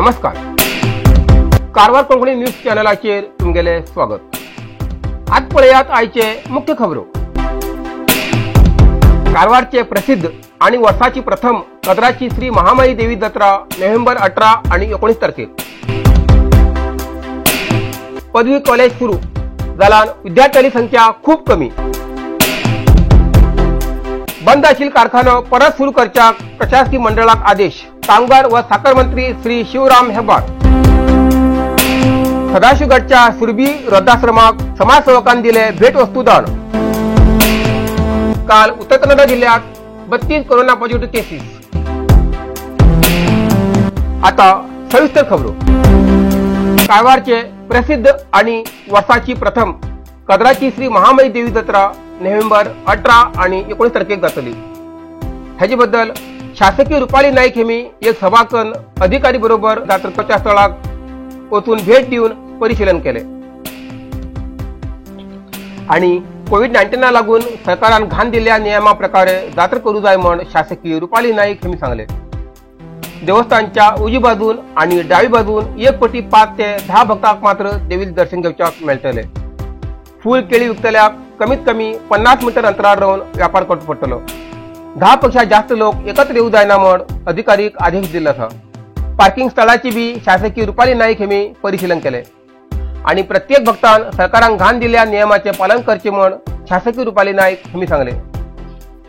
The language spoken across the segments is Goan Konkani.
नमस्कार. कारवार कोंकणी न्यूज चॅनलाचेर तुमगेले स्वागत. आज पळयात आयचे मुख्य खबरो. कारवारचे प्रसिद्ध आणि वर्षाची प्रथम कदराची श्री महामाई देवी जत्रा नोव्हेंबर 18 आणि 19 तारखेक. पदवी कॉलेज सुरू जाल्यान विद्यार्थ्यांची संख्या खूप कमी. बंद आशिल्लो कारखानो परत सुरू करच्याक प्रशासकी मंडळाक आदेश. कामगार व साखर मंत्री श्री शिवराम हेब्बार. सदाशिवगडच्या सुरभी वृद्धाश्रमाक समाजसेवकांनी दिले भेटवस्तू दान. काल उत्तर कन्नडा जिल्ह्यात 32 कोरोना पॉझिटिव्ह केसेस. आता सविस्तर खबरो. कारवारचे प्रसिद्ध आणि वर्षाची प्रथम कदराची श्री महामाई देवी जत्रा नोव्हेंबर 18 आणि 19 तारखेक जातली. हाजे बद्दल शासकीय रुपाली नाईक हेमी एक सभा करून अधिकारी बरोबर जात्रेच्या स्थळाक वचून भेट दिवन परिशीलन केले आणि कोविड 19 लागून सरकारान घाण दिल्ल्या नियमा प्रकारे जात्रा करू जाय म्हण शासकीय रुपाली नाईक हेमी सांगले. देवस्थानच्या उजवी बाजून आणि डावी बाजून 1 कोटी 5 ते 10 भक्तांक मात्र देवील दर्शन घेवच्याक मेळटले. फूल केळी विकतल्याक कमीत कमी 50 मीटर अंतरार रावन व्यापार करचो पडटलो. 10 पेक्षा जास्त लोक एकत्र येऊ जायना म्हण अधिकारीक आदेश दिल्लो आसा. पार्किंग स्थळाची बी शासकीय रुपाली नाईक हेमी परिशीलन केले आणि प्रत्येक भक्तान सरकारान घाण दिल्ल्या नियमाचे पालन करचे म्हण शासकीय रुपाली नाईक हेमी सांगले.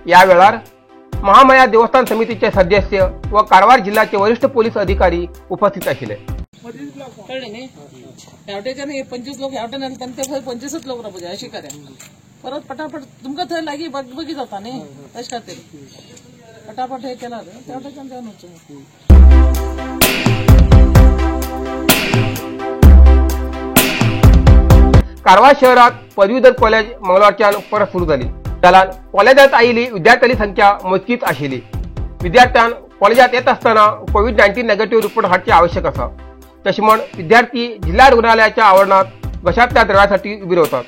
या वेळार महामाया देवस्थान समितीचे सदस्य व कारवार जिल्ह्याचे वरिष्ठ पोलीस अधिकारी उपस्थित आशिल्ले. कळ्ळें न्ही? ह्या 25 लोक ह्या वटेन आनी तांचे 25 लोक रावपाचे अशी करा. परत पटापट तुमकां थंय लागीं बगबगी जाता न्ही, तशें खातीर पटापट हे केला त्या वटेच्यान जावन वचूं. कारवार शहरात पदवीधर कॉलेज मंगळवारच्यान परत सुरू जाली. जाल्यार कॉलेजात आयिल्ली विद्यार्थ्यांची संख्या मोजकीच आशिल्ली. विद्यार्थ्यान कॉलेजात येत आसतना कोविड 19 नेगेटिव्ह रिपोर्ट हाडचे आवश्यक आसा. तशें म्हण विद्यार्थी जिल्हा रुग्णालयाच्या आवरणात घशांतल्या द्रव्यासाठी उबी रावतात.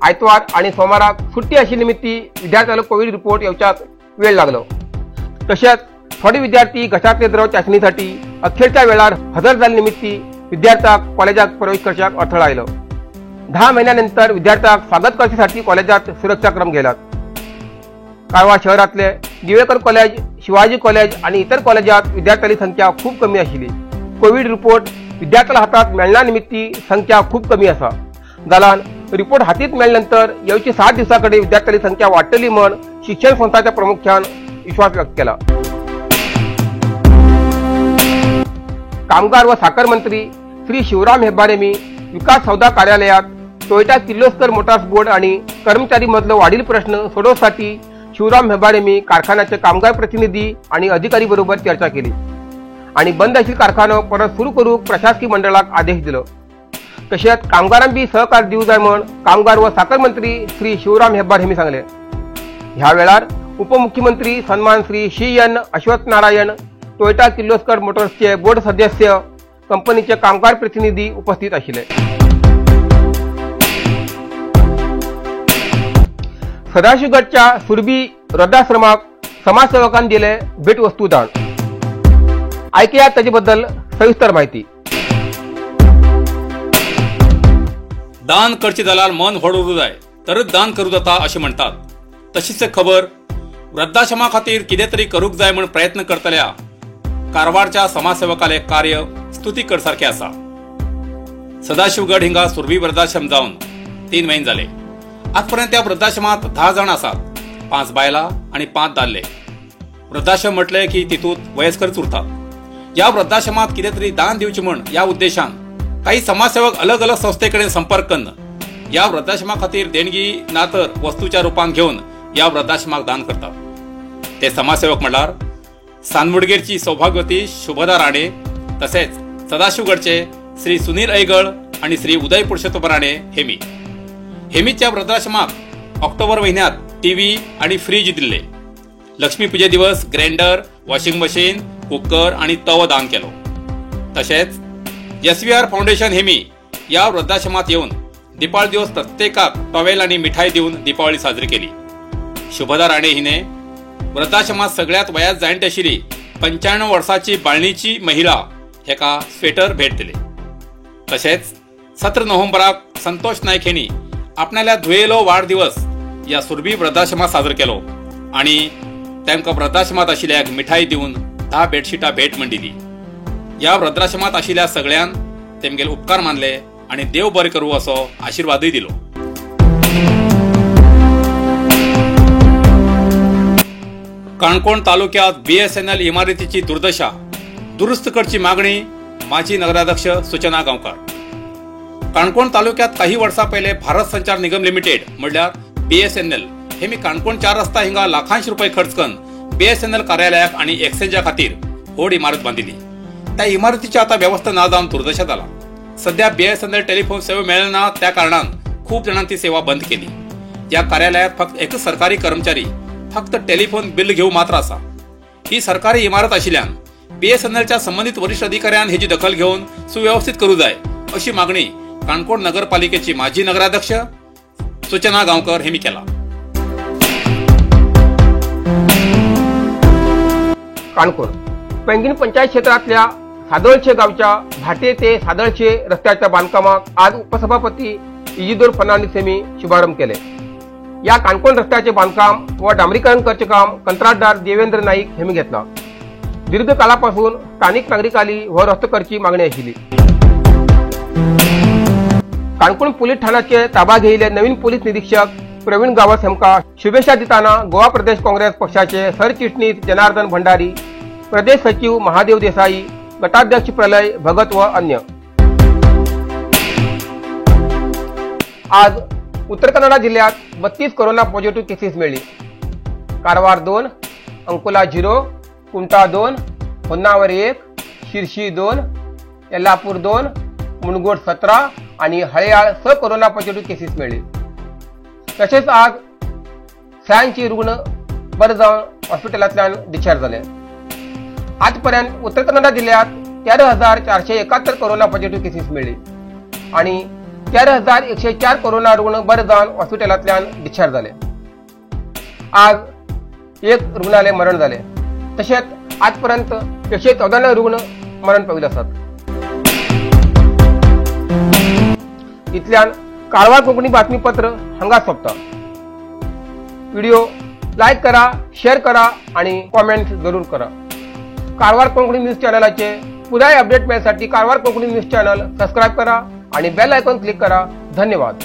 आयतवार आणि सोमाराक सुट्टी आशिल्ले निमित्ती विद्यार्थ्यांलो कोविड रिपोर्ट येवच्याक वेळ लागलो. तशेंच थोडे विद्यार्थी घशांतले द्रव चाचणीसाठी अखेरच्या वेळार हजर जाल्ले निमित्ती विद्यार्थ्याक कॉलेजात प्रवेश करच्याक अडथळो आयलो. 10 महिन्यानंतर विद्यार्थ्यांक स्वागत करच्यासाठी कॉलेजात सुरक्षा क्रम घेतलात. कारवार शहरातले दिवेकर कॉलेज, शिवाजी कॉलेज आणि इतर कॉलेजात विद्यार्थ्यांची संख्या खूप कमी आशिल्ली. कोविड रिपोर्ट विद्यार्थ्यांच्या हातात मेळना निमित्ती संख्या खूप कमी आसा. जाल्यार रिपोर्ट हातीत मेळ्ळे नंतर येवचे 7 दिवसां कडेन विद्यार्थ्यांची संख्या वाडटली म्हण शिक्षण संस्थाच्या प्रमुख्यान विश्वास व्यक्त केला. कामगार व साखर मंत्री श्री शिवराम हेब्बार यांनी विकास सौदा कार्यालयात टोयोटा किर्लोस्कर मोटार्स बोर्ड आणि कर्मचारी मधलो वाढील प्रश्न सोडवसाठी शिवराम हेब्बार यांनी कारखान्याचे कामगार प्रतिनिधी आणि अधिकारी बरोबर चर्चा केली आणि बंद आशिल्लो कारखानो परत सुरू करूक प्रशासकी मंडळाक आदेश दिलो. तशेंच कामगारांक बी सहकार दिवं जाय म्हण कामगार व साखर मंत्री श्री शिवराम हेब्बार यांनी सांगले. ह्या वेळार उपमुख्यमंत्री सन्मान Shri C N Ashwath Narayan, Toyota Kirloskar मोटर्सचे बोर्ड सदस्य, कंपनीचे कामगार प्रतिनिधी उपस्थित आशिल्ले. सदाशिवगडच्या सुरभी वृद्धाश्रमाक समाजसेवकांनी दिले भेटवस्तू दान. ऐकूया ताजे बद्दल सविस्तर माहिती. दान करचे जाल्यार मन व्हड उरूं जाय तरच दान करूं जाता अशें म्हणटात. तशीच खबर वृद्धाश्रमा खातीर कितें तरी करूंक जाय म्हूण प्रयत्न करतल्या कारवारच्या समाजसेवकाले कार्य स्तुती करसारखे आसा. सदाशिवगड हिंगा सुरभी वृद्धाश्रम जावन 3 म्हयने जाले. आजपर्यंत त्या वृद्धाश्रमात 10 जाण आसात, 5 बायलां आनी 5 दादले. वृद्धाश्रम म्हटलें की तितूंत वयस्करच उरतात. ह्या वृद्धाश्रमात कितें तरी दान दिवचें म्हूण ह्या उद्देशान काही समाजसेवक अलग अलग संस्थे कडेन संपर्क कन्न ह्या वृद्धाश्रमा खातीर देणगी ना तर वस्तूच्या रुपान घेवन ह्या वृद्धाश्रमाक दान करतात. ते समाजसेवक म्हणल्यार सानमुडगेरची सौभाग्यवती शुभदा राणे, तसेच सदाशिवगडचे श्री सुनील ऐगळ आणि श्री उदय पुरुषोत्तम राणे हेमी. हेमीच्या वृद्धाश्रमाक ऑक्टोबर महिन्यात टीव्ही आणि फ्रीज दिल्ले. लक्ष्मी पूजे दिवस ग्राइंडर, वॉशिंग मशीन, कुकर आणि तव दान केलो. तसेच SVR foundation Hemy या वृद्धाश्रमात येऊन दीपावली दिवस प्रत्येकाक टॉवेल आणि मिठाई देऊन दीपावली साजरी केली. शुभदा राणे हिने वृद्धाश्रमात सगळ्यात वयात जाणटी आशिल्ली 95 वर्साची बाळणीची महिला हेका स्वेटर भेट दिले. तशेंच 17 नोव्हेंबराक संतोष नायक हेणी आपणाल्या धुयेलो वाडदिवस ह्या सुरभी वृद्धाश्रमात साजरो केलो आनी तांकां वृद्धाश्रमात आशिल्ल्याक मिठाई दिवन 10 बेडशीटां भेट म्हण दिली. ह्या वृद्धाश्रमात आशिल्ल्या सगळ्यान तेमगेले उपकार मानले आनी देव बरें करूं असो आशिर्वादूय दिलो. काणकोण तालुक्यात बीएसएनएल इमारतीची दुर्दशा दुरुस्त करची मागणी माजी नगराध्यक्ष सुचना गांवकार. काणकोण तालुक्यात काही वर्सां पयले भारत संचार निगम लिमिटेड म्हणल्यार बीएसएनएल हे मी काणकोण 4 रस्ता हिंगा लाखांश रुपये खर्च करून बीएसएनएल कार्यालयाक आणि एक्सचेंजा खातीर व्हड इमारत बांदिली. त्या इमारतीची आता व्यवस्था ना जावन दुर्दशा जाला. सध्या बीएसएनएल टेलिफोन सेवा मेळना त्या कारणान खूप जाणांनी ती सेवा बंद केली. या कार्यालयात फक्त एकच सरकारी कर्मचारी फक्त टेलिफोन बिल घेऊ मात्र आसा. ही सरकारी इमारत आशिल्ल्यान बीएसएनएलच्या संबंधित वरिष्ठ अधिकाऱ्यान हेची दखल घेवन सुव्यवस्थित करू जाय अशी मागणी काणकोण नगरपालिकेची माजी नगराध्यक्ष सुचना गांवकर हेमी केला. काणकोण पैंगीण पंचायत क्षेत्रातल्या सादोळशे गावच्या भाटे ते सादळशे रस्त्याच्या बांधकामाक आज उपसभापती इजिदोर फर्नांडीस यांनी शुभारंभ केले. या काणकोण रस्त्याचे बांधकाम व डांबरीकरण करचे काम कंत्राटदार देवेंद्र नाईक यांनी घेतला. दीर्घकालापासून स्थानिक नागरिकांनी हो रस्तो करची मागणी आशिल्ली. काणकोण पोलीस ठाण्याचे ताबा घेयिल्ले नवीन पोलीस निरीक्षक प्रवीण गावस हेमका शुभेच्छा दिताना गोवा प्रदेश काँग्रेस पक्षाचे सरचिटणीस जनार्दन भंडारी, प्रदेश सचिव महादेव देसाई, गटाध्यक्ष प्रलय भगत व अन्य. आज उत्तर कन्नडा जिल्ह्यात 32 कोरोना पॉझिटिव्ह केसेस मिळली. कारवार 2, अंकोला 0, कुंटा 2, होन्नावर 1, शिर्शी 2, येल्लापूर 2, मुनगोड 17 आणि हळेयाळ 6 कोरोना पॉझिटिव्ह केसेस मिळली. तसेच आज 86 रुग्ण बरे जावन हॉस्पिटलांतल्यान डिस्चार्ज जाले. आजपर्यंत उत्तर कन्नडा जिल्ह्यात 13,471 कोरोना पॉझिटिव्ह केसेस मिळली आणि 13,104 कोरोना रुग्ण बरे जावन हॉस्पिटलांतल्यान डिस्चार्ज जाले. आज 1 रुग्णालय मरण जाले. तशेंच आजपर्यंत 114 रुग्ण मरण पाविल्ले आसात. इतल्यान कारवार कोंकणी बातमीपत्र हांगा सोंपता. व्हिडिओ लायक करा, शेअर करा आणि कॉमेंट जरूर करा. कारवार कोंकणी न्यूज चॅनलाचे पुराय update मेळसाठी Karwar Konkani news channel subscribe करा आणि बेल आयकॉन क्लिक करा. धन्यवाद.